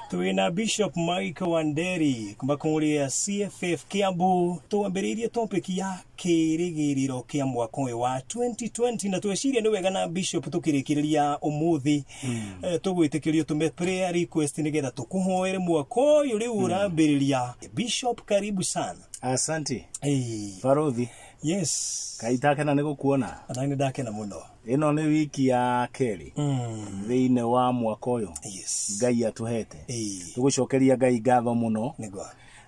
Twina Bishop Mike Wanderi kuma kũrĩa CFF Kiambu. Twambĩrĩirie topic ya kĩrĩgĩrĩro kĩa mwaka ũyũ wa 2020, na tweciria nĩ wega na Bishop tũkĩrĩkĩrĩria ũmũthĩ tũgwĩtĩkĩrio tũme prayer request nĩgetha tũkũhoere mwaka ũyũ rĩu ũrambĩrĩria. Bishop, karibu sana. Asante. Hey. Barothi. Yes. Kaitakena nĩ gũkuona. Ona nĩ ndakena mũno. Ĩno nĩ wiki ya kerĩ thĩinĩ wa mwaka ũyũ. Ngai atũhete. Tũgũcokeria Ngai ngatho mũno. Nĩguo.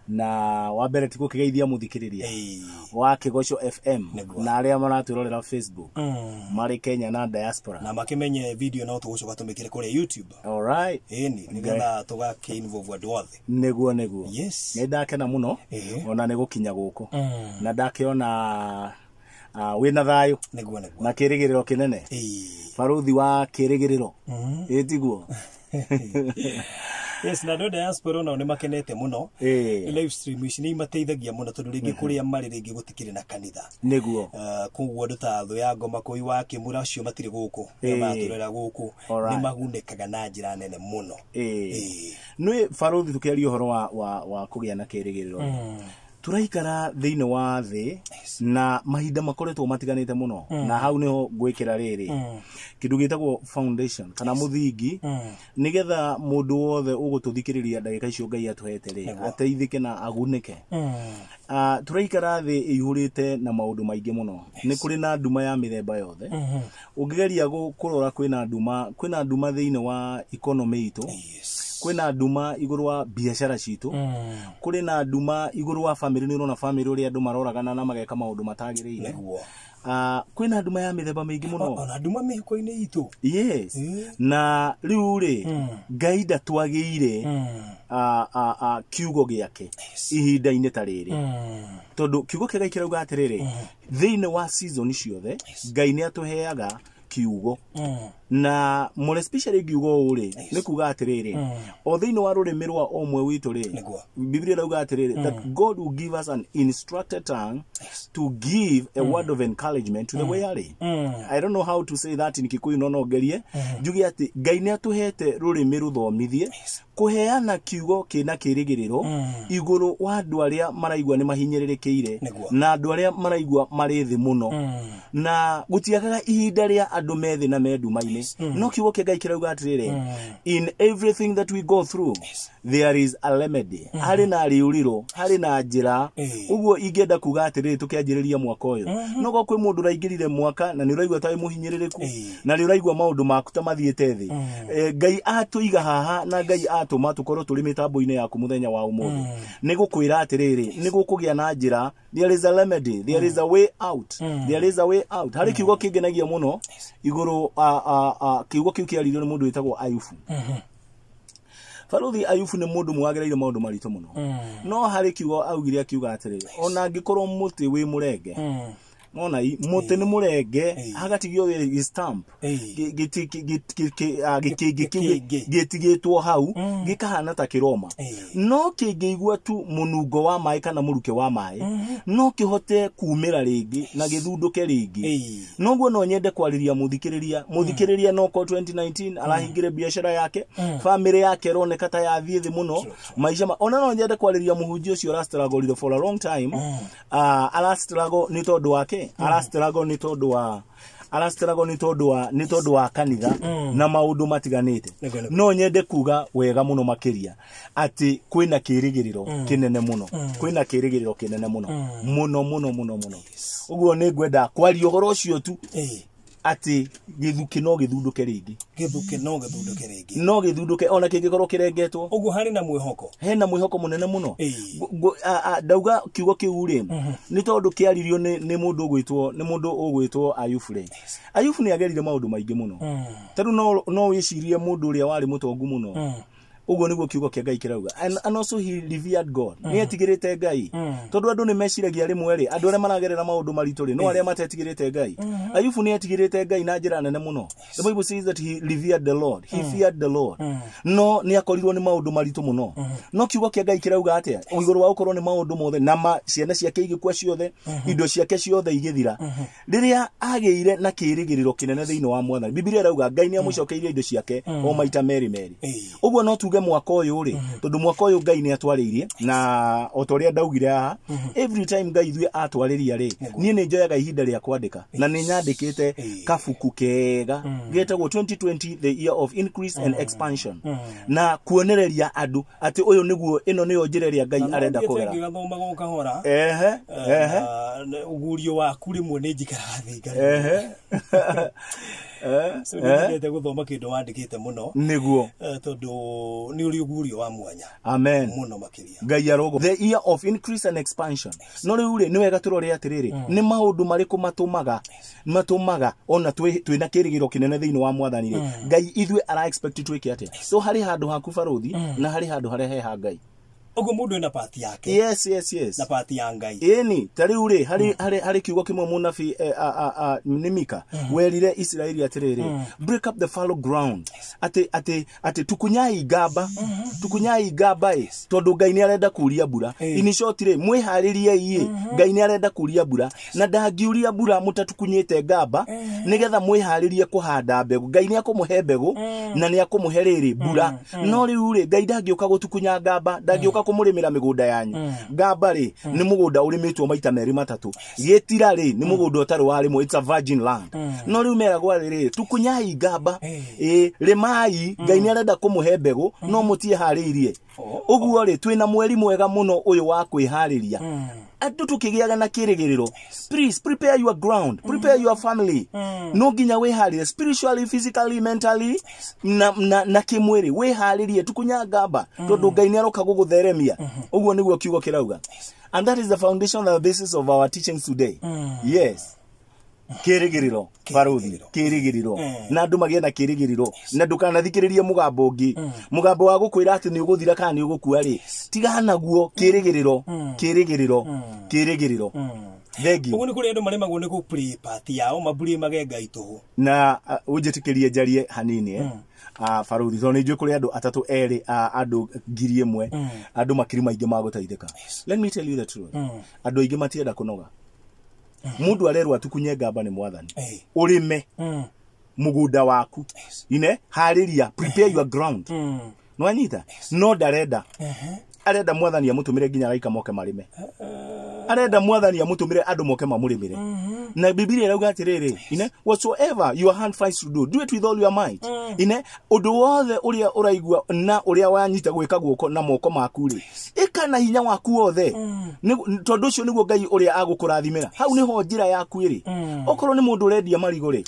Na wa mbere tigũkĩgeithia mũthikĩrĩria wa Kĩgoco FM na arĩa maratwĩrorera Facebook marĩ Kenya na diaspora. Na makĩmenye video no tũgũcoka tũmĩkĩre kũrĩa YouTube. All right. Ĩni nĩgetha tũgakĩ involve andũ othe. Nĩguo nĩguo. Yes. Nĩ ndakena mũno ona nĩ gũkinya gũkũ. Na ndakĩona wĩna thayũ. Nĩguo nĩguo. Na kĩrĩgĩrĩro kĩnene. Barothi wa kĩrĩgĩrĩro. Ĩ tiguo. Yes, na andũ diaspora nao nĩ makenete mũno. Live stream ici nĩ imateithagia mũno tondũ rĩngĩ kũrĩa marĩ rĩngĩ gũtikĩrĩ na kanitha. Nĩguo. Koguo andũ ta thũ ya ngoma kũi wa Kĩmura acio matirĩ gũkũ. Maratũrera gũkũ. Nĩ magunĩkaga na njĩra nene mũno. Nĩ barothi tũkĩaria ũhoro wa kũgĩa na kĩrĩgĩrĩro. Tũraikara thĩinĩ wa thĩ na mahinda makoretwo matiganĩte mũno, na hau nĩho ngwĩkĩra rĩrĩ kĩndũ gĩtagwo foundation kana mũthingi, nĩgetha mũndũ wothe ũgũtũthikĩrĩria ndagĩka icio Ngai atũhete rĩ ateithĩke na agunĩke. Tũraikara thĩ ĩihũrĩte na maũndũ maingĩ mũno. Nĩ kũrĩ na nduma ya mĩthemba yothe. Ũngĩgeria kũrora kwĩna nduma thĩinĩ wa economy itũ, kwĩna nduma igũrũ wa biacara citũ, kũrĩ na nduma igũrũ wa family. Nĩ ũrona family ũrĩa andũ maroragana na mageka maũndũ matagĩrĩire. Kwĩna nduma ya mĩthemba mĩingĩ mũno. Ona nduma mĩhuko-inĩ itũ. Yes. Na rĩu rĩ Ngai ndatwagĩire kiugo gĩake ihinda-inĩ ta rĩrĩ, tondũ kiugo kĩa Ngai kĩrauga atĩrĩrĩ, thĩinĩ wa season ciothe Ngai nĩ atũheaga kiugo. Na more especially ngiuga ũũ rĩ, nĩ kuga atĩrĩrĩ, o thĩinĩ wa rũrĩmĩ rwa ũmwe witũ rĩ, Biblia ĩrauga atĩrĩrĩ, that God will give us an instructed tongue to give a word of encouragement to the weary. I don't know how to say that in Kikuyu, no ngerie njuge atĩ Ngai nĩ atũhete rũrĩmĩ rũthomithie kũheana kiugo kĩna kĩrĩgĩrĩro igũrũ wa andũ arĩa maraigua nĩ mahinyĩrĩrĩkĩire na andũ arĩa maraigua marĩ thĩ mũno, na gũtiagaga ihinda rĩa andũ me thĩ na me nduma-inĩ. No kiugo kĩa Ngai kĩrauga atĩrĩrĩ, in everything that we go through there is a remedy. Harĩ na rĩũrĩro, harĩ na njĩra. Ũguo ingĩenda kuga atĩrĩrĩ, tũkĩanjĩrĩria mwaka ũyũ, no korwo kwĩ mũndũ ũraingĩrire mwaka na nĩ ũraigua ta wĩ mũhinyĩrĩrĩku na nĩ ũraigua maũndũ maku ta mathiĩte thĩ, Ngai atũiga haha na Ngai atũma tũkorwo tũrĩ mĩtambo-inĩ yaku mũthenya wa ũmũthĩ nĩ gũkwĩra atĩrĩrĩ, nĩ gũkũgĩa na njĩra. There is a remedy, there is a way out, there is a way out. Harĩ kiugo kĩngenagia mũno igũrũ, kiugo kĩu kĩaririo nĩ mũndũ wĩtagwo Ayubu. Barothi Ayubu nĩ mũndũ mwagereire maũndũ maritũ mũno, no harĩ kiugo augire akiuga atĩrĩrĩ, ona angĩkorwo mũtĩ wĩ mũrenge, nona mũtĩ nĩ mũrenge hagatigio gĩ stamp gĩkĩngĩ kĩu gĩtigĩtwo hau gĩkahana ta kĩroma, no kĩngĩigua tu mũnungo wa maĩ kana mũrukĩ wa maĩ no kĩhote kumĩra rĩngĩ na gĩthundũke rĩngĩ. Noguo no nyende kwarĩria mũthikĩrĩria no ko 2019 arahingire biacara yake, family yake ĩroneka ta yathiĩ thĩ mũno maica. Ona no nyende kwarĩria mũhunjia ũcio ũrastruggle for a long time, arastruggle nĩ tondũ wake, arastruggle nĩ tondũ wa arastruggle nĩ tondũ wa kanitha na maũndũ matiganĩte. No nyende kuga wega mũno makĩria atĩ kwĩna kĩrĩgĩrĩro kĩnene mũno, kwĩna kĩrĩgĩrĩro kĩnene mũno mũno mũno mũno mũno. Ũguo nĩ ngwenda kwaria ũhoro ũcio tu atĩ gĩthukĩ no gĩthundũke rĩngĩ. Gĩthukĩ no gĩthundũke rĩngĩ. No gĩthundũke ona kĩngĩkorwo kĩrengetwo. Ũguo harĩ na mwĩhoko. Hena mwĩhoko mũnene mũno. Ndauga kiugo kĩu rĩ nĩ tondũ kĩaririo nĩ mũndũ ũgwĩtwo nĩ mũndũ ũgwĩtwo Ayubu rĩ. Ayubu nĩ agerire maũndũ maingĩ mũno. Tarĩu no wĩcirie mũndũ ũrĩa warĩ mũtongu mũno. Ũguo nĩguo kiugo kĩa Ngai kĩrauga. And also he revered God. Nĩ etigĩrĩte Ngai. Tondũ andũ nĩ meciragia rĩmwe rĩ, andũ arĩa maragerera maũndũ maritũ rĩ, no arĩa matetigĩrĩte Ngai. Ayubu nĩ etigĩrĩte Ngai na njĩra nene mũno. The Bible says that he revered the Lord. He feared the Lord. No nĩ akorirwo nĩ maũndũ maritũ mũno. No kiugo kĩa Ngai kĩrauga atĩa? Igũrũ wa gũkorwo nĩ maũndũ mothe na ciana ciake igĩkua ciothe, indo ciake ciothe igĩthira. Rĩrĩa agĩire na kĩrĩgĩrĩro kĩnene thĩinĩ wa Mwathani, Biblia ĩrauga Ngai nĩ amũcokeirie indo ciake o maita merĩ merĩ. Ũguo no tuge Tuge mwaka ũyũ rĩ, tondũ mwaka ũyũ Ngai nĩ atwarĩirie, na o ta ũrĩa ndaugire haha, every time Ngai ithuĩ atwarĩria rĩ, niĩ nĩ njoyaga ihinda rĩa kwandĩka, na nĩ nyandĩkĩte kabuku kega getagwo 2020 the year of increase and expansion, na kuonereria andũ atĩ ũyũ nĩguo, ĩno nĩyo njĩra ĩrĩa Ngai arenda kũgera. Ngĩgathomaga o kahora. Ehe ehe. Na ũgurio waku rĩmwe nĩ njikaraga thĩ ngarigwo. So nĩ nyendete gũthoma kĩndũ wandĩkĩte mũno. Nĩguo. Tondũ nĩ ũrĩ ũgurio wa mwanya. Amen. Mũno makĩria. Ngai arogo the year of increase and expansion. No rĩu rĩ, nĩ wega tũrore atĩrĩrĩ, nĩ maũndũ marĩkũ matũmaga ona twĩna kĩrĩgĩro kĩnene thĩinĩ wa mwathani rĩ, Ngai ithuĩ ara expect twĩke atĩa? So harĩ handũ haku barũthi, na harĩ handũ harĩa he ha Ngai. Ũguo mũndũ ena part yake Yes. na part ya Ngai. Ĩni ta rĩu rĩ, harĩ kiugo kĩmwe mũnabii nĩ Mika werire Isiraeli atĩrĩrĩ, break up the fallow ground, atĩ tukunyai ngamba, tukunyai ngamba ĩ, tondũ Ngai nĩ arenda kuria mbura. In short rĩ, mwĩharĩriei ĩ, Ngai nĩ arenda kuria mbura, na ndangiuria mbura mũtatukunyĩte ngamba, nĩgetha mwĩharĩrie kũhanda mbegũ. Ngai nĩ akũmũhe mbegũ na nĩ akũmũhe rĩrĩ mbura, no rĩu rĩ, Ngai ndangĩũka gũtukunya ngamba, ndangĩũka kũmũrĩmĩra mĩgũnda yanyu. Ngamba rĩ, nĩ mũgũnda ũrĩmĩtwo maita merĩ matatũ. Gĩtira rĩ, nĩ mũgũnda ũtarĩ warĩmwo, it's a virgin land. No rĩu meragwo rĩrĩ, tukunyai ngamba ĩ, rĩmai, Ngai nĩ arenda kũmũhe mbegũ, no mũtiĩharĩirie. Ũguo rĩ, twĩna mweri mwega mũno ũyũ wa kwĩharĩria andũ tũkĩgĩaga na kĩrĩgĩrĩro. Please prepare your ground, prepare your family. No nginya wĩharĩrie spiritually, physically, mentally na kĩmwĩrĩ. Wĩharĩrie, tukunya ngamba, tondũ Ngai nĩ aroka gũgũtheremia. Ũguo nĩguo kiugo kĩrauga, and that is the foundation and the basis of our teachings today. Yes, kĩrĩgĩrĩro barũthi, kĩrĩgĩrĩro, na andũ magĩe na kĩrĩgĩrĩro, na ndũkanathikĩrĩrie mũgambo ũngĩ, mũgambo wa gũkwĩra atĩ nĩ ũgũthira kana nĩ ũgũkua rĩ, tigana naguo. Kĩrĩgĩrĩro, kĩrĩgĩrĩro, kĩrĩgĩrĩro. Thengiũ. Ũguo nĩ kũrĩ andũ maremagwo nĩ gũ play part yao, maburĩmage Ngai tũhũ. Na ũnjĩtĩkĩrie njarie hanini, eh? Barũthi, tondũ nĩ njũĩ kũrĩ andũ atatũ erĩ, andũ 1,000, andũ makiri maingĩ magũteithĩka. Let me tell you the truth, andũ aingĩ matienda kũnoga. Mũndũ arerwo atukunye ngamba nĩ mwathani, ũrĩme mũgũnda waku, ine harĩria, prepare your ground. Nwanyita? No ndarenda, arenda mwathani amũtũmĩre nginya araika moke marĩme, arenda mwathani amũtũmĩre andũ moke mamũrĩmĩre. Na Bibilia ĩrauga atĩrĩrĩ, ine whatsoever your hand finds to do, do it with all your might. Ine ũndũ wothe ũrĩa ũraigua na ũrĩa wanyita gwĩka guoko na moko maku rĩ, ĩka na hinya waku wothe. Tondũ ũcio nĩguo Ngai ũrĩa agũkũrathimĩra. Hau nĩho njĩra yaku ĩrĩ. Okorwo nĩ mũndũ ũrendia marigũ rĩ,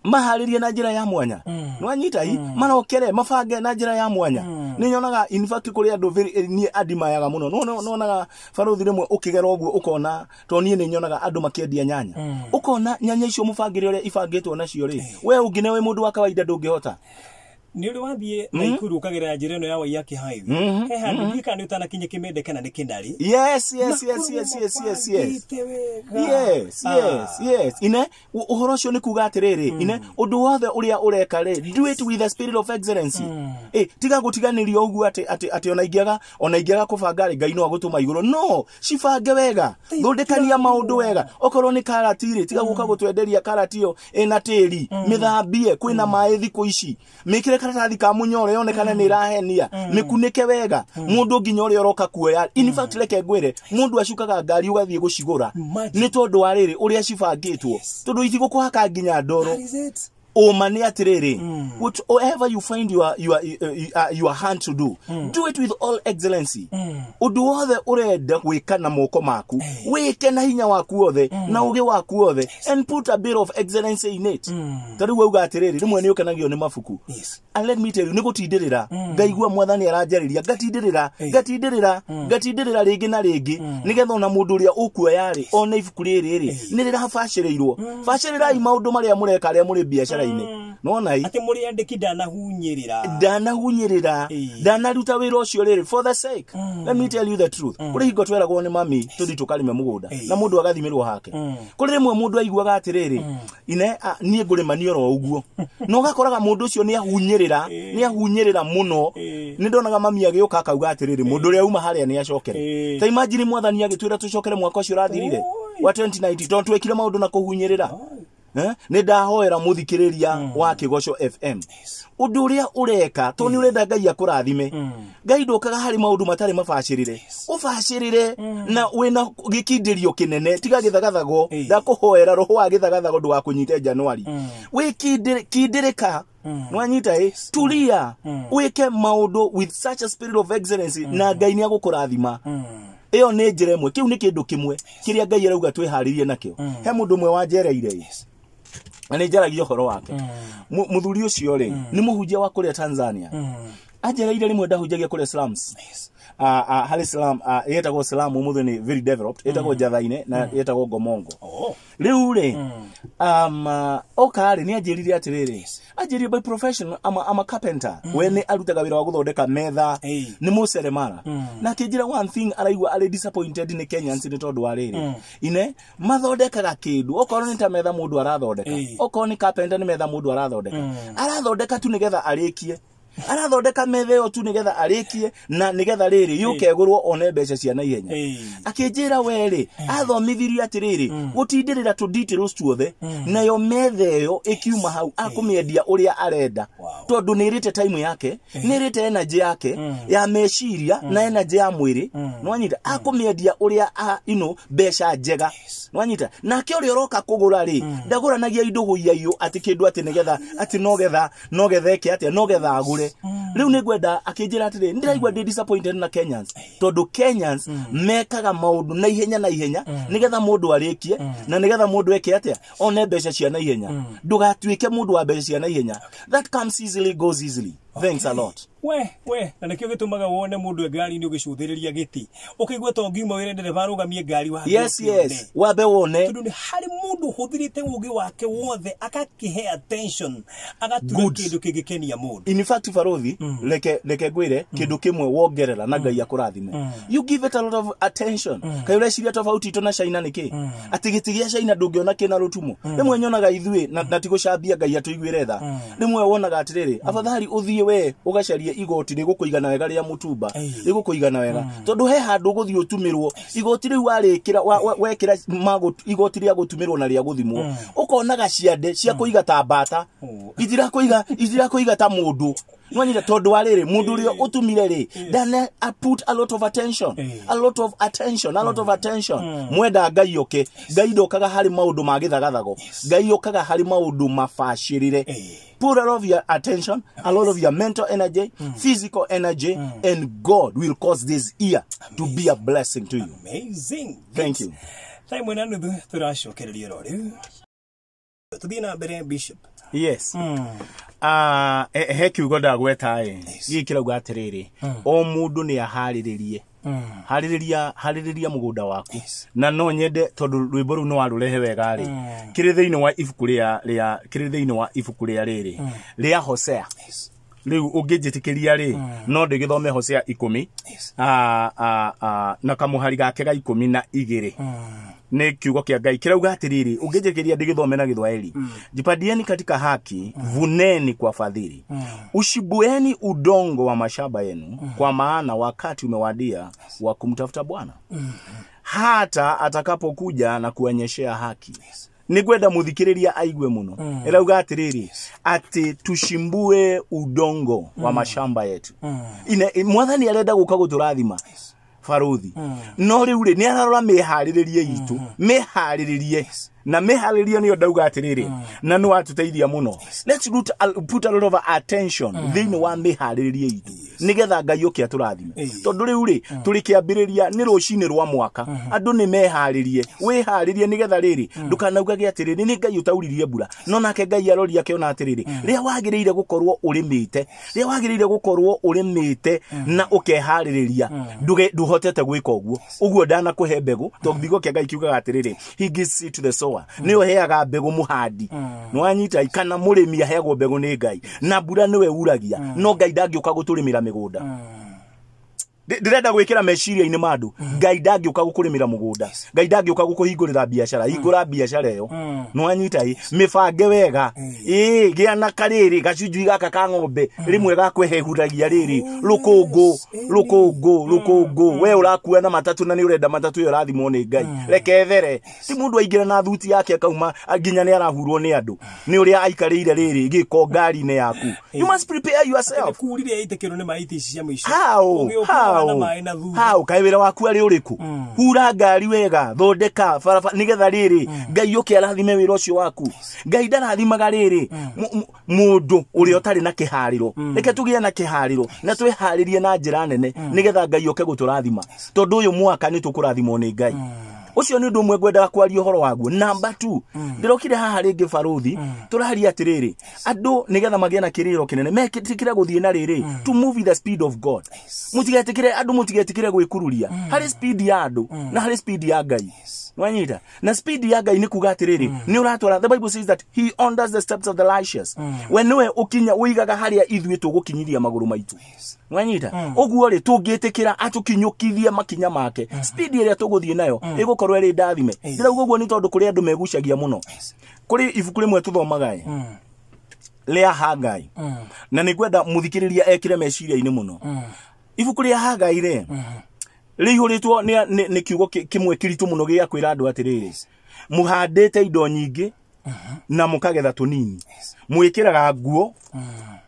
maharĩrie na njĩra ya mwanya. Nwanyita? I marokere mabange na njĩra ya mwanya. Nĩ nyonaga, in fact, kũrĩ andũ niĩ andimayaga mũno. No nonaga barũthi rĩmwe ũkĩgera ũguo ũkona, tondũ niĩ nĩ nyonaga andũ makĩendia nyanya, ũkona nyanya icio mũbangĩre ũrĩa ibangĩtwo nacio rĩ, we ũngĩ we mũndũ wa kawaida ndũngĩhota. Nĩ ũrĩ wathiĩ Naikuru ũkagerera njĩra ĩno ya Waiyaki Highway, he handũ ndiũĩ kana nĩ ũtanakinya Kĩmende kana nĩ Kĩnarĩ? Yes. Mabangĩte wega. Yes, ine ũhoro ũcio nĩ kuga atĩrĩrĩ, ine ũndũ wothe ũrĩa ũreka rĩ, do it with the spirit of excellency. Tiga gũtiganĩria ũguo atĩ ona ingĩaga kũbanga rĩ, Ngai no agũtũma igũrũ. No cibange wega, thondekania maũndũ wega. Okorwo nĩ karati rĩ, tiga gũka gũtwenderia karati ĩyo ĩna tĩri. Mĩthambie, kwĩna maĩ thikũ ici, mĩkĩre karatathi ka mũnyoro yonekane nĩ ĩrahenia, mĩkunĩke wega, mũndũ nginya ũrĩa ũroka kuoya. In fact, reke ngwĩre, mũndũ acukaga ngari ũgathiĩ gũcigũra Imagine. nĩ tondũ wa rĩrĩ ũrĩa cibangĩtwo, tondũ itigũkũhaka nginya ndoro. That is it. Ũma nĩ atĩrĩrĩ, whatever you find your hand to do, do it with all excellency. Ũndũ wothe ũrenda gwĩka na moko maku, wĩke na hinya waku wothe na ũgĩ waku wothe, and put a bit of excellency in it. Ta rĩu auga atĩrĩrĩ, rĩmwe nĩ ũkenagio nĩ mabuku. And let me tell you, nĩ gũtindĩrĩra ngaigua mwathani aranjarĩria, ngatindĩrĩra, ngatindĩrĩra, ngatindĩrĩra rĩngĩ na rĩngĩ, nĩgetha ona mũndũ ũrĩa ũkuoya rĩ, one ibuku rĩrĩ rĩ nĩ rĩrabacĩrĩirwo. Bacĩrĩrai maũndũ marĩa mũreka arĩa mũrĩ biacara-inĩ. Nona i Atĩ mũrĩ andĩki ndanahunyĩrĩra. Ndanahunyĩrĩra. Ndanaruta wĩra ũcio rĩrĩ for the sake. Let me tell you the truth, kũrĩ hingo tweragwo nĩ mami tũthi tũkarĩme mũgũnda na mũndũ agathimĩrwo hake. Kũrĩ rĩmwe mũndũ aiguaga atĩrĩrĩ, ine niĩ ngũrĩma niĩ oro ũguo, na ũgakoraga mũndũ ũcio nĩ ahunyĩrĩra, nĩ ahunyĩrĩra mũno. Nĩ ndonaga mami agĩũka akauga atĩrĩrĩ, mũndũ ũrĩa uma harĩa nĩ acokere. Ta imagine mwathani agĩtwĩra tũcokere mwaka ũcio ũrathirire Oi. wa 2019, tondũ twekire maũndũ na kũhunyĩrĩra. Nĩ ndahoera mũthikĩrĩria wa Kĩgoco FM ũndũ ũrĩa ũreka tondũ nĩ ũrenda Ngai akũrathime. Ngai ndũkaga harĩ maũndũ matarĩ mabacĩrĩre, ũbacĩrĩre na wĩna gĩkindĩrio kĩnene, tiga gĩthagathago. Ndakũhoera roho wa gĩthagathago ndũgakũnyite Januari. Wĩkindĩrĩka, nwanyita ĩ, tulia, wĩke maũndũ with such a spirit of excellence na Ngai nĩ agũkũrathima. Ĩyo nĩ njĩra ĩmwe, kĩu nĩ kĩndũ kĩmwe kĩrĩa Ngai arauga twĩharĩrie nakĩo. He mũndũ ũmwe wanjereire ĩ, na nĩ njaragia ũhoro wake. Mũthuri ũcio rĩ, nĩ mũhunjia wa kũrĩa Tanzania. Anjereire rĩmwe ndahunjagia kũrĩa slums. Harĩ slum ĩtagwo slum, ũmũthĩ nĩ very developed, ĩtagwo Njathaine na ĩtagwo Ngomongo. Rĩu rĩ, oka rĩ, nĩ anjĩrire atĩrĩrĩ, anjĩrire by profession I'm a carpenter. We nĩ arutaga wĩra wa gũthondeka metha. Nĩ mũseremara, na akĩnjĩra one thing araigua arĩ disappointed nĩ Kenyans nĩ tondũ wa rĩrĩ, ine mathondekaga kĩndũ, okorwo nĩ ta metha mũndũ arathondeka, okorwo nĩ carpenter, nĩ metha mũndũ arathondeka, arathondeka tu nĩgetha arĩkie, arathondeka metha ĩyo tu nĩgetha arĩkie na nĩgetha rĩrĩ yũke ĩgũrwo one mbeca cia naihenya. Akĩnjĩra we rĩ, athomithirie atĩrĩrĩ, gũtindĩrĩra tũ details tuothe, nayo metha ĩyo ĩkiuma hau akũmĩendia ũrĩa arenda, tondũ nĩ ĩrĩte time yake, nĩ ĩrĩte energy yake ya meciria na energy ya mwĩrĩ, nĩwanyita, akũmĩendia ũrĩa mbeca njega, nĩwanyita. Nake ũrĩa ũroka kũgũra rĩ, ndagũranagia indo gũiyaiyũ atĩ kĩndũ atĩ nĩgetha atĩ nogetha eke atĩa, nogetha agũre. Rĩu nĩ ngwenda, akĩnjĩra atĩrĩ, ndĩraigua ndĩ disappointed na Kenyans tondũ Kenyans mekaga maũndũ na ihenya na ihenya nĩgetha mũndũ arĩkie na nĩgetha mũndũ eke atĩa, one mbeca cia naihenya. Ndũgatuĩke mũndũ wa mbeca cia naihenya. That comes easily, goes easily. Thanks a lot. We na nĩkĩo gĩtũmaga wone mũndũ e ngari-inĩ ũgĩcũthĩrĩria gĩtĩ, ũkĩigua to ngiuma wĩre ndereba arũgamie ngari wambe ũkĩone. Wambe wone. Tondũ nĩ harĩ mũndũ ũhũthĩrĩte ũgĩ wake wothe akakĩhe attention, agatura Good. kĩndũ kĩngĩkenia mũndũ. In fact, barothi, reke ngwĩre kĩndũ kĩmwe wongerera na Ngai akũrathime. You give it a lot of attention. Kaĩ ũreciria tofauti itũ na China nĩ kĩ? Atĩ gĩtĩ gĩa China ndũngĩona kĩna rũtumo. Rĩmwe nyonaga ithuĩ na ti gũcambia, Ngai atũiguĩre tha, rĩmwe wonaga atĩrĩrĩ, afadhali ũthiĩ we ũgacarie igoti rĩgũkũigana wega rĩa mũtumba, rĩgũkũigana wega, tondũ he handũ ũgũthiĩ ũtumĩrwo igoti rĩu warĩkĩra wekĩra igoti rĩa gũtumĩrwo na rĩa gũthimwo, ũkonaga ciande cia kũiga ta mbata, itirakũiga ta mũndũ, nwanyita, tondũ wa rĩrĩ, mũndũ ũrĩa ũtumire rĩ ndana a put a lot of attention, a lot of attention, a lot of attention. Mwenda Ngai oke, Ngai ndokaga harĩ maũndũ ma gĩthagathago, Ngai okaga harĩ maũndũ mabacĩrĩre. Put a lot of your attention, a lot of your mental energy, physical energy, and God will cause this year to be a blessing to you. Amazing. Thank you. Thaa 1:30 tũracokereria ro rĩu, tũthiĩ na mbere, Bishop. Yes. He kiugo ndagweta ĩ, gĩkĩ kĩrauga atĩrĩrĩ, o mũndũ nĩ aharĩrĩrie, harĩrĩria, harĩrĩria mũgũnda waku. Na no nyende, tondũ rwĩmbo rũu nĩ warũrehe wega rĩ, kĩrĩ thĩinĩ wa ibuku rĩa kĩrĩ thĩinĩ wa ibuku rĩa rĩrĩ rĩa Hosea. Rĩu ũngĩnjĩtĩkĩria rĩ, no ndĩgĩthome Hosea 10 na kamũhari gake ga 12. Nĩ kiugo kĩa Ngai kĩrauga atĩrĩrĩ, ũngĩnjĩtĩkĩria ndĩgĩthome na Gĩthwaĩri: "Jipandieni katika haki, vuneni kwa fadhili, ushibueni udongo wa mashamba yenu, kwa maana wakati umewadia wa kumtafuta Bwana hata atakapokuja na kuonyeshea haki." Nĩ ngwenda mũthikĩrĩria aigue mũno. Ĩrauga atĩrĩrĩ, atĩ tushimbue udongo wa mashamba yetu. Mwathani arenda gũka gũtũrathima, baruthi, no rĩu rĩ, nĩ ararora mĩharĩrĩrie itũ, mĩharĩrĩrie na mĩharĩrĩrie nĩyo ndauga atĩrĩrĩ, na nĩ watũteithia mũno. Let's put a lot of attention thĩinĩ wa mĩharĩrĩrie itũ nĩgetha Ngai ũke atũrathime, tondũ rĩu rĩ, tũrĩ kĩambĩrĩria, nĩ rũcinĩ rwa mwaka, andũ nĩ meharĩrie. Wĩharĩrie nĩgetha rĩrĩ, ndũkanaugage atĩrĩrĩ, nĩ Ngai ũtauririe mbura, no nake Ngai aroria akĩona atĩrĩrĩ, rĩrĩa wagĩrĩire gũkorwo ũrĩmĩte, rĩrĩa wagĩrĩire gũkorwo ũrĩmĩte na ũkeharĩrĩria, ndũhotete gwĩka ũguo. Ũguo ndanakũhe mbegũ, tondũ kiugo kĩa Ngai kiugaga atĩrĩrĩ, "He gives seed to the sower", nĩwe ũheaga mbegũ mũhandi, nĩwanyita, kana mũrĩmi aheagwo mbegũ nĩ Ngai, na mbura nĩwe uragia, no Ngai ndangĩũka gũtũrĩmĩra mĩgũnda. Ndĩrenda gwĩkĩra meciria-inĩ ma andũ, Ngai ndangĩũka gũkũrĩmĩra mũgũnda, Ngai ndangĩũka gũkũhingũrĩra biacara, hingũra biacara ĩyo, nĩwanyita ĩ, mĩbange wega, ĩ gĩa na karĩrĩ gacunjui gaka ka ng'ombe rĩmwe gakwehehuragia rĩrĩ rũkũngũ rũkũngũ rũkũngũ, we ũrakua na matatũ na nĩ ũrenda matatũ ĩyo ĩrathimwo nĩ Ngai, reke ĩthere. Ti mũndũ aingĩra na thuti yake akauma nginya nĩ arahurwo nĩ andũ nĩ ũrĩa aikarĩire rĩrĩ gĩko ngari-inĩ yaku. You must prepare yourself. Kurire ĩtĩkĩrwo nĩ maĩ ici cia mũico. How? Ũgĩũka How? na maĩ na thutha. How? Kaĩ wĩra waku arĩ ũrĩkũ? Hura ngari wega, thondeka barabara nĩgetha rĩrĩ Ngai ũke arathime wĩra ũcio waku. Ngai ndarathimaga rĩrĩ mũndũ ũrĩa ũtarĩ na kĩharĩro. Reke tũgĩe na kĩharĩro na twĩharĩrie na njĩra nene nĩgetha Ngai oke gũtũrathima, tondũ ũyũ mwaka nĩ tũkũrathimwo nĩ Ngai. Ũcio nĩ ũndũ ũmwe ngwendaga kwaria ũhoro waguo. Namba 2, ndĩrokire haha rĩngĩ barũthi, tũraria atĩrĩrĩ, andũ nĩgetha magĩe na kĩrĩro kĩnene metĩkĩre gũthiĩ na rĩrĩ, to move with the speed of God. Mũtigetĩkĩre andũ, mũtigetĩkĩre gwĩkururia harĩ speed ya andũ na harĩ speed ya Ngai. Wanyita? Na speed ya Ngai nĩ kuga atĩrĩrĩ, nĩ ũratwara, the Bible says that he orders the steps of the righteous. We nĩwe ũkinya ũigaga harĩa ithuĩ tũgũkinyithia magũrũ maitũ. Wanyita? Ũguo rĩ, tũngĩtĩkĩra atũkinyũkithie makinya make, speed ĩrĩa tũgũthiĩ nayo ĩgũkorwo ĩrĩ ndathime. Ndĩrauga ũguo nĩ tondũ kũrĩ andũ megucagia mũno. Kũrĩ ibuku rĩmwe tũthomaga ĩ rĩa Hagai, na nĩ ngwenda mũthikĩrĩria ekĩre meciria-inĩ mũno. Ibuku rĩa Hagai rĩ rĩihũrĩtwo nĩ kiugo kĩmwe kĩritũ mũno gĩa kwĩra andũ atĩrĩrĩ, mũhandĩte indo nyingĩ na mũkagetha tũnini, mwĩkĩraga nguo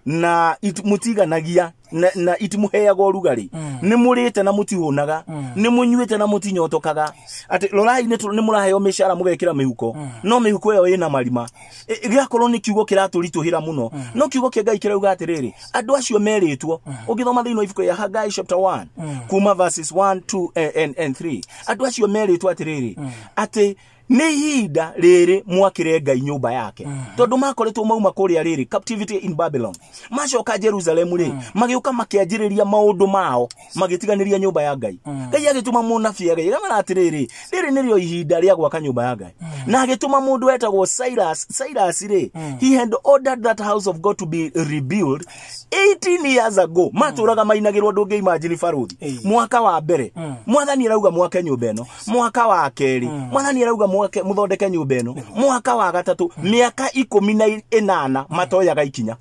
na mũtiganagia na itimũheaga ũrugarĩ, nĩ mũrĩte na mũtihũnaga, nĩ mũnyuĩte na mũtinyotokaga. Atĩ rorai, nĩ mũraheo mĩcara mũgekĩra mĩhuko, no mĩhuko ĩyo ĩna marima. Gĩakorwo nĩ kiugo kĩratũritũhĩra mũno, no kiugo kĩa Ngai kĩrauga atĩrĩrĩ, andũ acio merĩtwo, ũngĩthoma thĩinĩ wa ibuku rĩa Hagai chapter 1 kuma verses 1 2 and 3, andũ acio merĩtwo atĩrĩrĩ, atĩ nĩ ihinda rĩrĩ mwakĩre Ngai nyũmba yake, tondũ makoretwo mauma kũrĩa rĩrĩ captivity in Babylon, macoka Jerusalem rĩ, magĩũka makĩanjĩrĩria maũndũ mao, magĩtiganĩria nyũmba ya Ngai. Ngai agĩtũma mũnabii agĩra atĩrĩrĩ, rĩrĩ nĩrĩo ihinda rĩa gwaka nyũmba ya Ngai, na agĩtũma mũndũ wetagwo Cyrus. Cyrus rĩ, he had ordered that house of God to be rebuilt 18 years ago. Matũraga mainagĩrwo, ndũngĩ imagine barũthi. Mwaka wa mbere mwathani arauga mwake nyũmba ĩno, mwaka wa kerĩ mwathani arauga mwake mũthondeke nyũmba ĩno, mwaka wa gatatũ, mĩaka 18 matoyaga ikinya.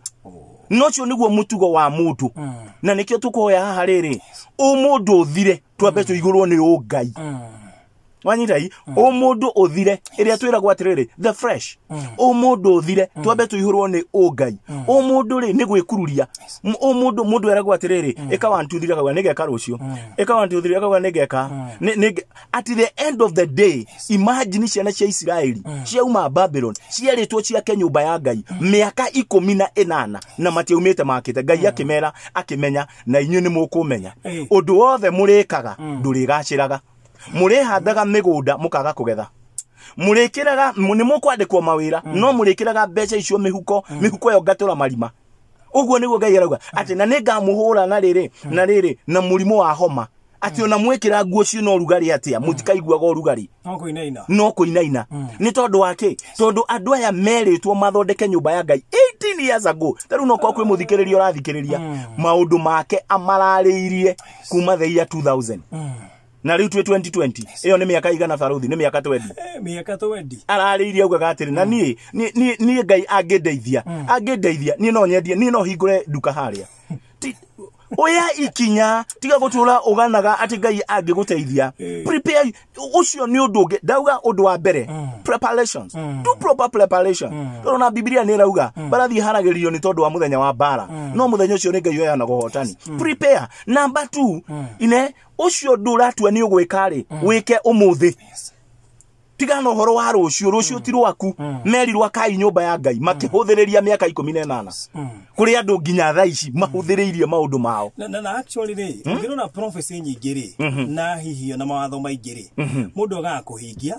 No ũcio nĩguo mũtugo wa mũndũ, na nĩkĩo tũkũhoya haha rĩrĩ, ũmũndũ ũthire, twambe tũigũrwo nĩ ũngai. Wanyita i ũmũndũ ũthire, ĩrĩa twĩragwo atĩrĩrĩ, the fresh ũmũndũ ũthire, twambe tũihũrwo nĩ ũngai. Ũmũndũ rĩ nĩ gwĩkururia. Ũmũndũ, mũndũ eragwo atĩrĩrĩ, ĩka 1 2 3, akauga nĩngeka rũciũ, ĩka 1 2 3, akauga nĩngeka. At the end of the day, imagine ciana cia Isiraeli ciauma Babylon, cierĩtwo ciake nyũmba ya Ngai mĩaka 18 na matiaumĩte makĩte. Ngai akĩmera, akĩmenya na inyuĩ nĩ mũkũmenya, ũndũ wothe mũrĩkaga ndũrĩgacĩraga, mũrĩhandaga mĩgũnda mũkaga kũgetha, mũrĩkĩraga nĩ mũkwandĩkwo mawĩra, no mũrĩkĩraga mbeca icio mĩhuko, mĩhuko ĩyo ngatũra marima. Ũguo nĩguo Ngai arauga atĩ na nĩ ngamũhũra na rĩrĩ na rĩrĩ na mũrimũ wa homa, atĩ ona mwĩkĩra nguo ciĩna ũrugarĩ atĩa, mũtikaiguaga ũrugarĩ. No kũinaina. No kũinaina. Nĩ tondũ wa kĩ? Tondũ andũ aya merĩtwo mathondeke nyũmba ya Ngai 18 years ago. Ta rĩu no korwo kwĩ mũthikĩrĩria ũrathikĩrĩria, maũndũ make amararĩirie kuma the year 2000, na rĩu twĩ 2020. Ĩyo nĩ mĩaka igana barũthi? Nĩ mĩaka 20. Mĩaka 20. Ararĩirie augaga atĩrĩ, na niĩ Ngai angĩndeithia, angĩndeithia niĩ no nyendie, niĩ no hingũre nduka harĩa. Oya ikinya, tiga gũtũra ũganaga atĩ Ngai angĩgũteithia. Prepare. Ũcio nĩ ũndũ ũngĩ ndauga. Ũndũ wa mbere, preparations, do proper preparation, tondũ na Bibilia nĩ ĩrauga mbarathi iharagĩrĩrio nĩ tondũ wa mũthenya wa mbara, no mũthenya ũcio nĩ Ngai oyanaga ũhotani. Prepare. Number two, ine ũcio ũndũ ũratua nĩ ũgwĩka rĩ, wĩke ũmũthĩ. Tigana ũhoro wa rũciũ, rũciũ ti rwaku. Merirwo akai nyũmba ya Ngai, makĩhũthĩrĩria mĩaka 18. Kũrĩ andũ nginya thaa ici mahũthĩrĩirie maũndũ mao. Na actually rĩ, ũngĩrora prophecy nyingĩ rĩ, na hihi ona mawatho maingĩ rĩ, mũndũ agaga kũhingia,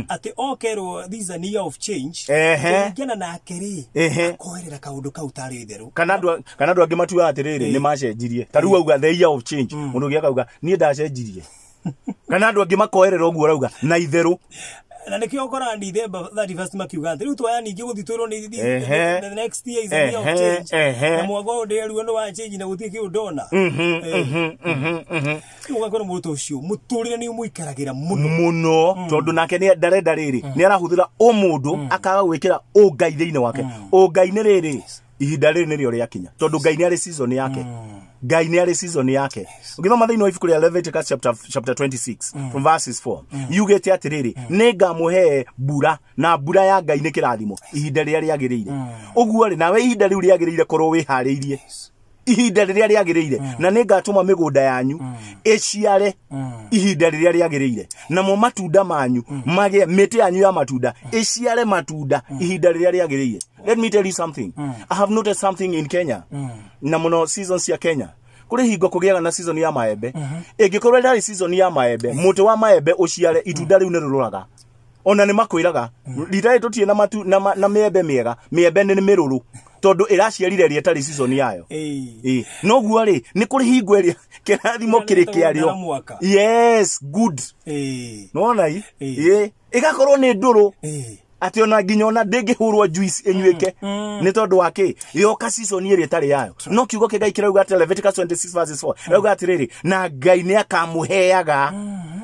atĩ okerwo this is a year of change, kũringana nake rĩ, akoerera kaũndũ kau tarĩ itherũ. Kana andũ angĩ matuaga atĩrĩrĩ, nĩ macenjirie. Ta rĩu auga the year of change, mũndũ ũngĩ akauga niĩ ndacenjirie, kana andũ angĩ makoerera ũguo ũrauga na itherũ. Na nĩkĩo ũkoraga December 31st makiuga atĩ rĩu twaya ningĩ gũthiĩ twĩrwo nĩ Ehe. the next year is a year of Ehe, change. ehe. Na mwaka ũyũ ndĩreruo nĩ wa change na gũtirĩ kĩndũ ndona. Rĩu ũgakora mũndũ ũcio mũtũrĩre nĩ ũmũikaragĩra mũno. Muno, tondu nake nĩ ndarenda rĩrĩ, nĩ arahũthĩra ũmũndũ akaga gwĩkĩra ũngai thĩinĩ wake. Ũngai nĩ rĩrĩ, ihinda rĩrĩ nĩrĩo rĩakinya, tondũ Ngai nĩ arĩ season yake. Ngai nĩ arĩ season yake. Ũgĩthoma thĩinĩ wa ibuku rĩa Leviticus chapter 26 from verses 4, yugĩte atĩrĩrĩ, nĩ ngamũhe mbura, na mbura ya Ngai nĩ kĩrathimo ihinda rĩrĩa rĩagĩrĩire. Ũguo rĩ, nawe ihinda rĩu rĩagĩrĩire korwo wĩharĩirie ihinda rĩrĩa rĩagĩrĩire, na nĩ ngatũma mĩgũnda yanyu ĩciare ihinda rĩrĩa rĩagĩrĩire, namo matunda manyu magĩe, mĩtĩ yanyu ya matunda ĩciare matunda ihinda rĩrĩa rĩagĩrĩire. Let me tell you something. I have noticed something in Kenya, na mũno seasons cia Kenya. Kũrĩ hingo kũgĩaga na season ya maembe. Ĩngĩkorwo ĩrarĩ season ya maembe, mũtĩ wa maembe ũciare itunda rĩu nĩ rũrũraga. Ona nĩ makwĩraga rita rĩrĩ tũtirĩ na matu na, na mĩembe mĩega, mĩembe nĩ mĩrũrũ, tondũ ĩraciarire ĩrĩa ĩtarĩ season yayo. Ĩĩ, noguo rĩ, nĩ kũrĩ hingo ĩrĩa kĩrathimo kĩrĩ kĩarĩo. Mwaka. Yes, good. Nĩwona i? Ĩĩ, ĩgakorwo nĩ ndũrũ atĩ ona nginya ona ndĩngĩhũrwo juice ĩnyuĩke, nĩ tondũ wa kĩ? Yoka season ĩrĩa ĩtarĩ yayo. No kiugo kĩa Ngai kĩrauga atĩ Leviticus 26 verses 4 ĩrauga atĩrĩrĩ, na Ngai nĩ akamũheaga,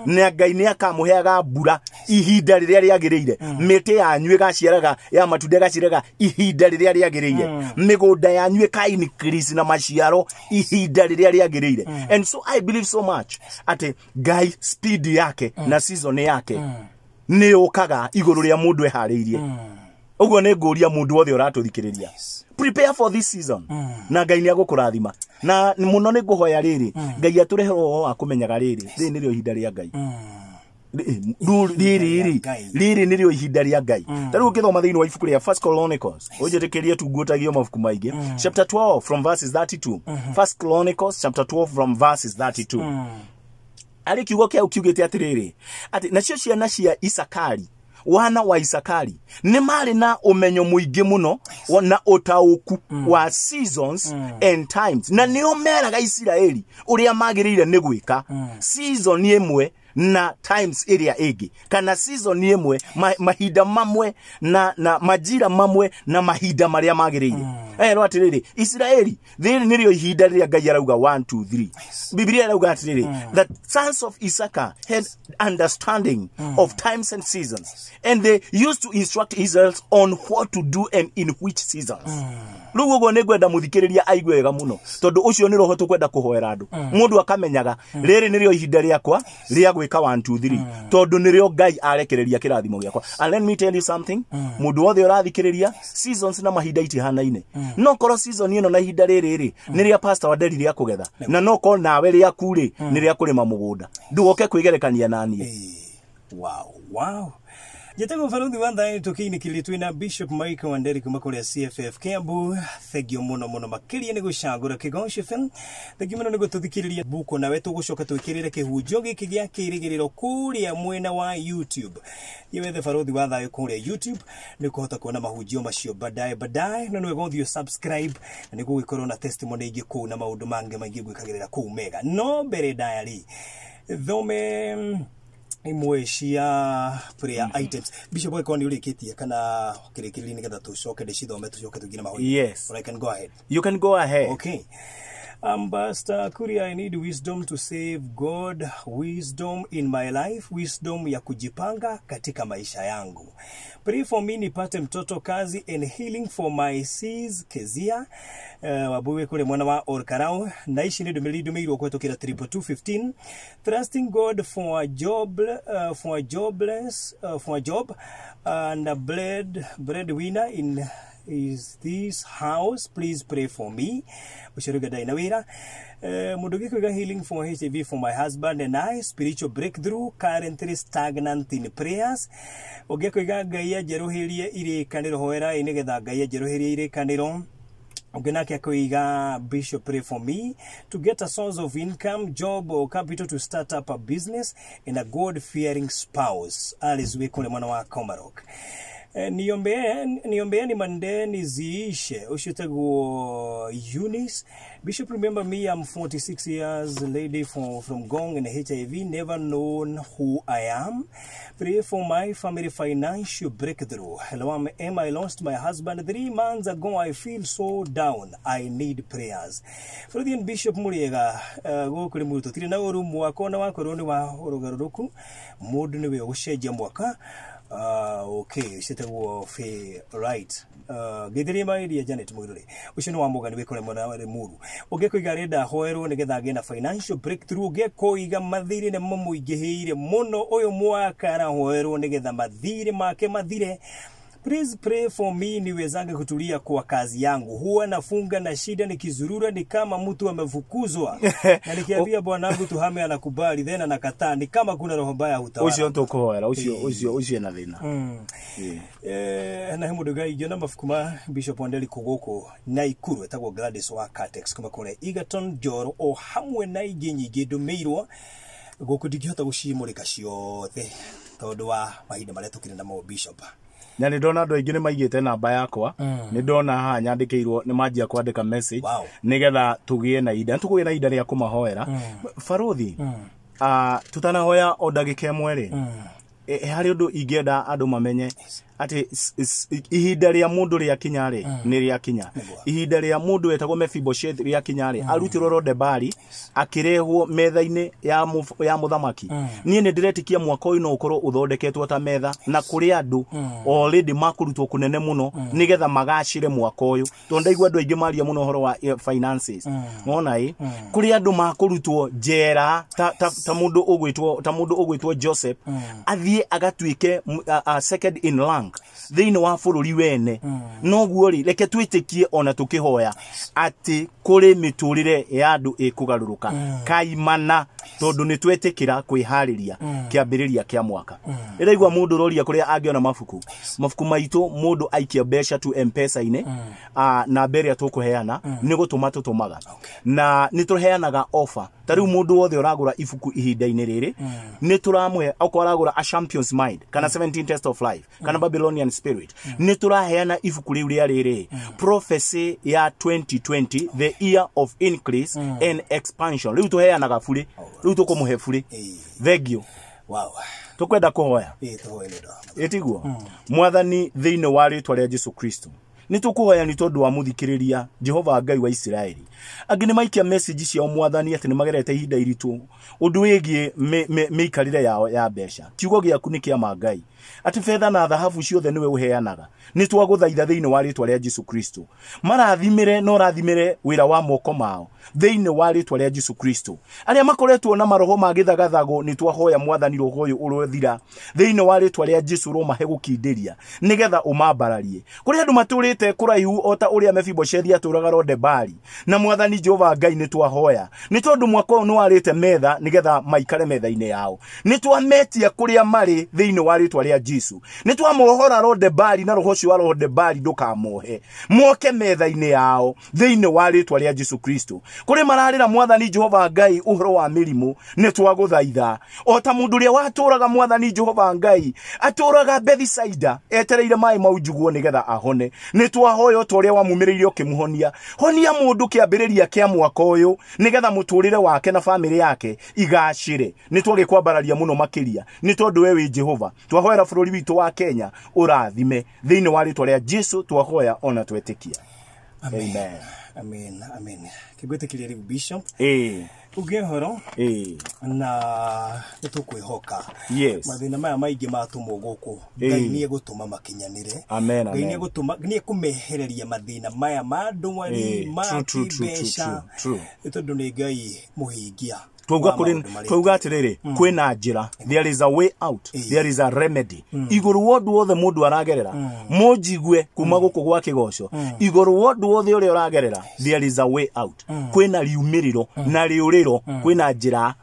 na Ngai nĩ akamũheaga mbura ihinda rĩrĩa rĩagĩrĩire, mĩtĩ yanyu ĩgaciaraga ya matunda ĩgaciaraga ihinda rĩrĩa rĩagĩrĩire, mĩgũnda yanyu ĩka increase na maciaro ihinda rĩrĩa rĩagĩrĩire. And so I believe so much atĩ Ngai speed yake na season yake nĩ yũkaga igũrũ rĩa mũndũ eharĩirie. Ũguo nĩ ngũria mũndũ wothe ũratũthikĩrĩria, prepare for this season, na Ngai nĩ agũkũrathima. Na mũno nĩ ngũhoya rĩrĩ, Ngai atũrehe roho wa kũmenyaga rĩrĩ, rĩrĩ nĩrĩo ihinda rĩa Ngai. Rĩrĩ rĩ, Ngai. rĩrĩ nĩrĩo ihinda rĩa Ngai. Ta rĩu ũngĩthoma thĩinĩ wa ibuku rĩa First Chronicles, ũnjĩtĩkĩrie tu nguotagio mabuku maingĩ, chapter 12 from verses 32. First Chronicles chapter 12 from verses 32, arĩ kiugo kĩau kiugĩte atĩrĩrĩ, atĩ nacio ciana cia Isakari, wana wa Isakari, nĩ marĩ na ũmenyo mũingĩ mũno na ũtaũku wa seasons and times, na nĩo meraga Isiraeli ũrĩa magĩrĩire nĩ gwĩka season ĩmwe na times ĩrĩa ĩngĩ, kana season ĩmwe, mahinda mamwe na majira mamwe na mahinda marĩa magĩrĩire. Erwo atĩrĩrĩ, Isiraeli, rĩrĩ nĩrĩo ihinda rĩrĩa Ngai arauga 1 2 3. Bibilia ĩrauga atĩrĩrĩ, that sons of Issachar had understanding of times and seasons, and they used to instruct Israel on what to do and in which seasons. Rĩu ũguo nĩ ngwenda mũthikĩrĩria aigue wega mũno, tondũ ũcio nĩ roho tũkwenda kũhoera andũ, mũndũ akamenyaga rĩrĩ nĩrĩo ihinda rĩakwa rĩa gwĩka 1 2 3, tondũ nĩrĩo Ngai arekereria kĩrathimo gĩakwa. And let me tell you something, mũndũ wothe ũrathikĩrĩria, seasons na mahinda itihanaine. No korwo season ĩno na ihinda rĩrĩ rĩ nĩ rĩa Pastor Wanderi rĩa kũgetha, na no korwo nawe rĩaku rĩ nĩ rĩa kũrĩma mũgũnda, ndũgoke kwĩgerekania na niĩ. Wow. Njĩtagwo Baruthi wa Thayo, tũkĩinĩkĩrĩria twĩna Bishop Michael Wanderi kuma kũrĩa CFF Kiambu. Thengio mũno mũno makĩria nĩ gũcagũra Kĩgoco FM. Thengio mũno nĩ gũtũthikĩrĩria buko, nawe tũgũcoka twĩkĩrĩre kĩhunjio gĩkĩ gĩa kĩrĩgĩrĩro kũrĩa mwena wa YouTube. Thiĩ wethe Baruthi wa Thayo kũrĩa YouTube, nĩ ũkũhota kuona mahunjio macio baadaye baadaye, na nĩ wega ũthiĩ subscribe, na nĩ gũgĩkorwo na testimony ingĩ kũu na maũndũ mangĩ maingĩ gwĩkagĩrĩra kũu mega. No mbere ndaya rĩ, thome imwe cia prayer items, Bishop, angĩkorwo nĩ ũrĩkĩtie kana kĩrĩkĩrĩria, nĩgetha tũcoke ndĩcithome, tũcoke tũingĩre mahoya. Yes. Or I can go ahead. You can go ahead. Okay. Pastor Kuria, I need wisdom to save God, wisdom in my life, wisdom ya kujipanga katika maisha yangu. Pray for me nipate mtoto, kazi and healing for my sis Kezia. Wabuwe kule mwana wa Orkarau. Naishi ni ndũmĩrĩri ndũmĩirwo kũhetũkĩra 22215. Trusting God for a job, for a jobless, for a job and a breadwinner in is this house, please pray for me. Ucio ndarĩ na wĩra. Mũndũ ũngĩ kuiga, healing for HIV for my husband and I, spiritual breakthrough, currently stagnant in prayers. Ũngĩ kuiga, Ngai anjerũhĩrie irĩkanĩro, hoerai nĩgetha Ngai anjerũhĩrie irĩkanĩro. Ũngĩ nake akoiga, Bishop, pray for me to get a source of income, job or capital to start up a business and a God fearing spouse. Alice wĩ kũrĩa mwena wa Komarok. Niombeeni mandeni ziishe. Ucio Eunice. Bishop, remember me, I'm 46 years lady from Gong and HIV, never known who I am. Pray for my family financial breakthrough. Hello, I'm Emma. I lost my husband 3 months ago. I feel so down. I need prayers. Frothian Bishop Muriega, gũkũ nĩ mũrutwo tirĩ na ũru mwaka ona wakorwo nĩ wa ũrũgarũrũku mũndũ nĩwe ũgũcenjia mwaka. Okay, citagwo fe right. Githirie mairia Janet Muiruri ucio nĩ wa mũgani wĩkore mwena wa Limuru. Ũngĩkoiga arenda hoerwo nĩgetha agĩe na financial breakthrough, ũngĩkoiga mathirĩ nĩ mamũingĩhĩire mũno ũyũ mwaka arahoerwo nĩgetha mathirĩ make mathire. Please pray for me niwezange kutulia kwa kazi yangu. Huwa nafunga na shida nikizurura ni kama mtu amefukuzwa. Na nikiambia bwanangu tuhame anakubali then anakataa, ni kama kuna roho mbaya hutawala. Ucio tukuhoera ucio ucio ucio na thina. Na he mundu ngai ingĩona mabuku ma Bishop Wanderi kũgũkũ Naikuru etagwo Gladys wa Catex kuma kũrĩa Egerton Njoro o hamwe na ingĩ nyingĩ ndũmĩirwo gũkũ ndingĩhota gũcimũrĩka ciothe tondũ wa mahinda marĩa tũkĩrĩ namo Bishop. Na nĩ ndona andũ aingĩ nĩ maigĩte namba yakwa, nĩ ndona haha nyandĩkĩirwo nĩ manjia kwandĩka message nĩgetha tũgĩe na ihinda, tũgĩe na ihinda rĩa kũmahoera. Barothi, tutanahoya o ndagĩka ĩmwe rĩ, harĩ ũndũ ingĩenda andũ mamenye atĩ ihinda rĩa mũndũ rĩakinya rĩ, nĩ rĩakinya. Ihinda rĩa mũndũ wetagwo Mephibosheth rĩakinya rĩ, arutirwo Lodebari akĩrehwo metha-inĩ ya mũthamaki. Niĩ nĩ ndĩretikia mwaka ũyũ no ũkorwo ũthondeketwo ta metha na kũrĩ andũ already makũrutwo kũnene mũno nĩgetha magacĩre mwaka ũyũ, tondũ ndaigua andũ aingĩ maria mũno ũhoro wa finances. Wona ĩ, kũrĩ andũ makũrutwo njera ta mũndũ ũgwĩtwo Joseph athiĩ agatuĩke second in rank thĩinĩ wa bũrũri wene. Noguo rĩ, reke twĩtĩkie ona tũkĩhoya atĩ kũrĩ mĩtũrĩre ya andũ ĩkũgarũrũka kaimana, tondũ nĩ twetĩkĩra kwĩharĩria kĩambĩrĩria kĩa mwaka. Ndĩraigua mũndũ ũroria kũrĩa angĩona mabuku maitũ, mũndũ aikia mbeca tu M-Pesa-inĩ, namba ĩrĩa tũkũheana nĩ gũtũma tũtũmaga, na nĩ tũheanaga offer. Ta rĩu mũndũ wothe ũragũra ibuku ihinda-inĩ rĩrĩ nĩ tũramũhe, okorwo aragũra A Champion's Mind kana 17 Test of Life kana Babylonian Spirit, nĩ tũraheana ibuku rĩu rĩa rĩrĩ Prophecy ya 2020, the year of increase and expansion. Rĩu tũheanaga burĩ, rĩu tũkũmũhe burĩ. Thank you. Wow. Tũkwenda kũhoya. Ĩtiguo Mwathani, thĩinĩ wa rĩtwa rĩa Jesu Kristo nĩ tũkũhoya nĩ tondũ wa mũthikĩrĩria Jehova Ngai wa Isiraeli. Angĩ nĩ maikia message ciao Mwathani atĩ nĩ magerete ihinda iritũ ũndũ wĩgiĩ mĩikarĩre yao ya mbeca. Kiugo gĩaku nĩ kĩa ma Ngai atĩ betha na thahabu ciothe nĩwe ũheanaga. Nĩ twagũthaitha thĩinĩ wa rĩtwa rĩa Jesu Kristo, marathimĩre na ũrathimĩre wĩra wa moko mao thĩinĩ wa rĩtwa rĩa Jesu Kristo. Arĩa makoretwo na maroho ma gĩthagathago nĩ twahoya Mwathani roho ũyũ ũrothira thĩinĩ wa rĩtwa rĩa Jesu, rũmahe gũkindĩria nĩgetha ũmambararie. Kũrĩ andũ matũrĩte kũraihu o ta ũrĩa Mephibosheth atũraga Lodebari, na Mwathani Jehova Ngai nĩ twahoya nĩ tondũ mwaka ũyũ nĩ warĩte metha nĩgetha maikare metha-inĩ yao. Nĩ twametia kũrĩa marĩ thĩinĩ wa rĩtwa rĩa Jesu. Nĩ twamohora Lodebari na roho ũcio wa Lodebari ndũkamohe, moke metha-inĩ yao thĩinĩ wa rĩtwa rĩa Jesu Kristo. Kũrĩ mararĩra Mwathani Jehova Ngai ũhoro wa mĩrimũ, nĩ twagũthaitha o ta mũndũ ũrĩa watũraga Mwathani Jehova Ngai atũraga Bethisaida etereire maĩ mau njugwo nĩgetha ahone. Nĩ twahoya ta ũrĩa wamumĩrĩire ũkĩmũhonia. Honia mũndũ kĩambĩrĩria kĩa mwaka ũyũ nĩgetha mũtũrĩre wake na famĩlĩ yake igacĩre. Nĩ twagĩkwambararia mũno makĩria nĩ tondũ we wĩ Jehova. Twahoera bũrũri witũ wa Kenya ũrathime thĩinĩ wa rĩtwa rĩa Jesu twahoya ona twetĩkia. Amen. Amen. Amen. Kĩngwĩtĩkĩria rĩu Bishop uge ũhoro na nĩ tũkwĩhoka mathĩna maya maingĩ matũmwo gũkũ Ngai nĩ egũtũma makinyanĩre. Ngai nĩ ekũmehereria mathĩna maya ma ndwari ma mbeca, tondũ nĩ Ngai mũhingia. Twauga atĩrĩrĩ, kwĩna njĩra, there is a way out, there is a remedy. Igũrũ wa ũndũ wothe mũndũ aragerera, mũnjigue kuma gũkũ gwa kĩgoco, igũrũ wa ũndũ wothe ũrĩa ũragerera, there is a way out. Kwĩna riumĩrĩro na rĩũrĩro, kwĩna njĩra.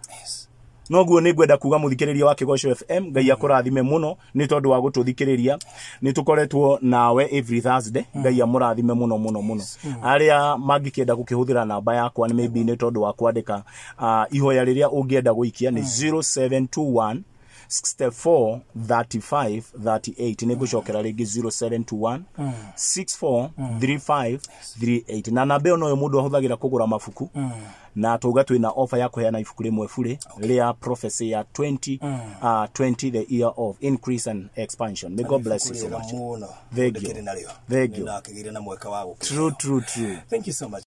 Noguo nĩ ngwenda kuga mũthikĩrĩria wa Kĩgoco FM, Ngai akũrathime mũno nĩ tondũ wa gũtũthikĩrĩria. Nĩ tũkoretwo nawe every Thursday. Ngai amũrathime mũno mũno mũno. Arĩa mangĩkĩenda gũkĩhũthĩra namba yakwa nĩ maybe nĩ tondũ wa kwandĩka ihoya rĩrĩa ũngĩenda gũikia nĩ 0721 64 35 38. Nä ngå cokera rä ngä 0721 64 35 38. Na namba ä yo noyo må ndå ahåthagä ra kå gå ra mabuku, na tauga twä na ofa ya kũheana ibuku rĩmwe burĩ rĩa prophecy ya 20 20, the year of increase and expansion. May God bless you so much. Muno. Thank you. Ndĩkĩrĩ narĩo. Thank you. Nĩndakĩgĩire na mweke wa gũkĩheo. True, true, true. Thank you so much.